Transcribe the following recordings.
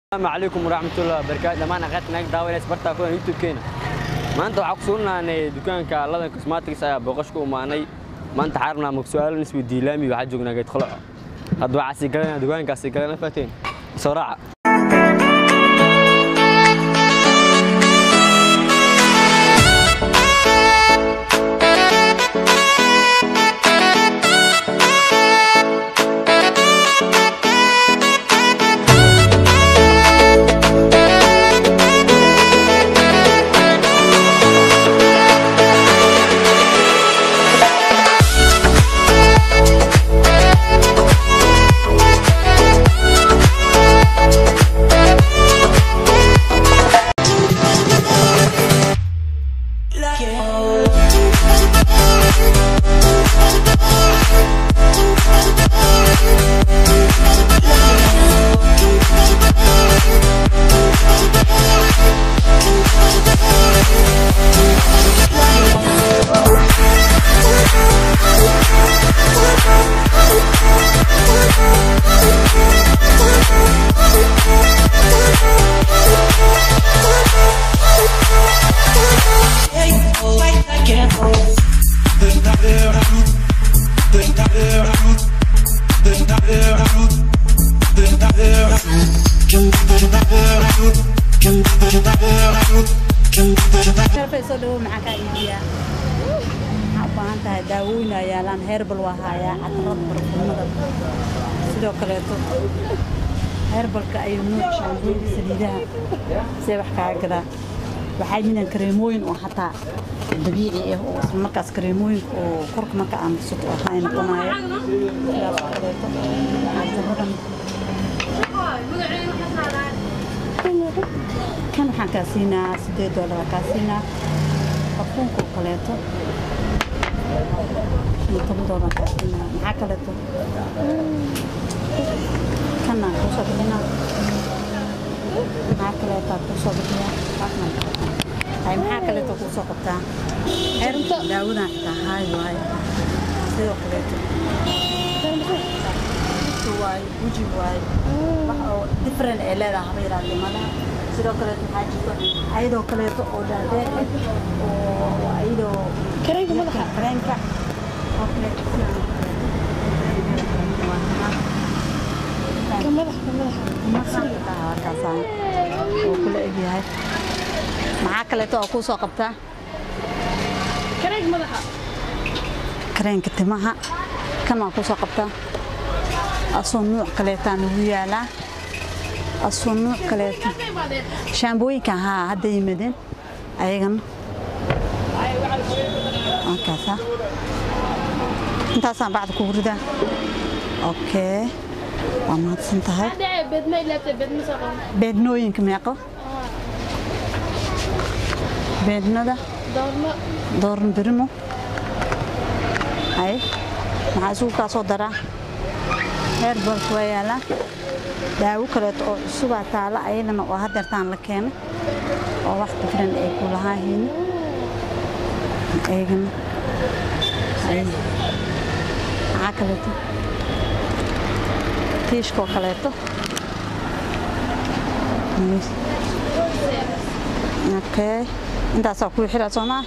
Asalaamu calaykum waraxmatullahi wabarakaatu. Dhammaan aqaadka naga daawanaysa bartaa kulan YouTube-keena. Maanta waxaa ku sugnaanay dukaanka Ladan Cosmetics ayaa booqash ku imaanay. Maanta waxaan rabnaa marka su'aalo nisbi laami waxaa joognaa Geed Qoloco. Hadda waxaa sii galanaa dukaankaas sii galana fateen. Soo raaca. Soo dhawow, maxaa kaa iibiyaa? Waxaa u baahan tahay daawooyin aa yaalaan, herbal waa haayaa, catarada, barfuumada, sidoo kaleeto herbalka ayuu nuuc, shaambooyinka, saliidaha. See wax kaaga gadaa? Waxaa yimidaan kareemooyin oo xataa dabiici ah oo isla markaas kareemooyinka oo korka marka aan marsato oo hay noqonayo. Sidaas oo kaleeto cataradan kan waxaan kaa siinaa $8 kaa siinaa. Barfuunka oo kaleeto $15 kaa siinaa. Maxaa kaleeto? Kanaan kuu soo bixinaa. Maxaa kaleetaa kuu soo bixiyaa? Hay, maxaa kaleeto kuu soo qabtaa? Daawadan xitaa haay waaye. Sidoo kaleeto waaye, weji waaye, wax oo different ay leedahay haba yaraatee malaha. Sidoo kaleeto waxaa jirto ayadoo kaleeto oo dhaadheer ah oo ayadoo Kareenka madaxa. Kareenka oo kaleeto, sidaan oo kaleeto waa kanaa. Ka madaxa, ka madaxa. Kaasaan oo kula egyahay. Maxaa kaleeto oo kuu soo qabtaa? Kareenka madaxa. Kareenka timaha kan waan kuu soo qabtaa. Asoo nuuc kaleetaa nagu yaalaa, asoo nuuc kaleeto. Shaambooyinkan haa hadda yimaadeen ayagana waa. Intaasaan bacda kugu ridaa. Okay, waa mahadsan tahay. Hadda beedma ilaabtay, beedma soo qaban. Beednooyinka meeqo beednada? Doormo. Dooran birimo. Hay, maxaa isugu kaa soo daraa? Herbalka waa yaalaa. Daawo kaleeto oo cusubaa taala ayadana oo hadeertaan la keenay oo wax different ay ku lahaayeen ayagana. Hay, maxaa kaleeto? Tiishka oo kaleeto. Okay, intaasaa kuu xiraa soo maa?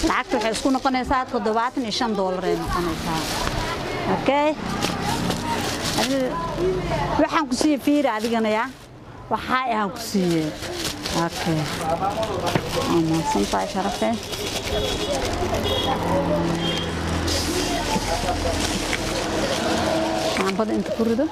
Lacagta waxay isku noqonaysaa $75 ay noqonaysaa. Okay, waxaan ku siiyey, fiiri adigana yaa waxaa ahaan ku siiyey. Okay, waa mahadsan tahay sharafe. Shaambada inta ku rido.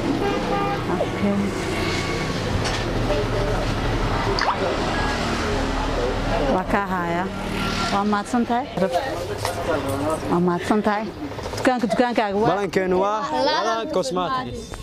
Okay. Waa kaa hayaa. Waa Waa mahadsan tahay, waa mahadsan tahay. Dukaanka dukaankaaga waa Balankeenu waa Ladan Cosmetics.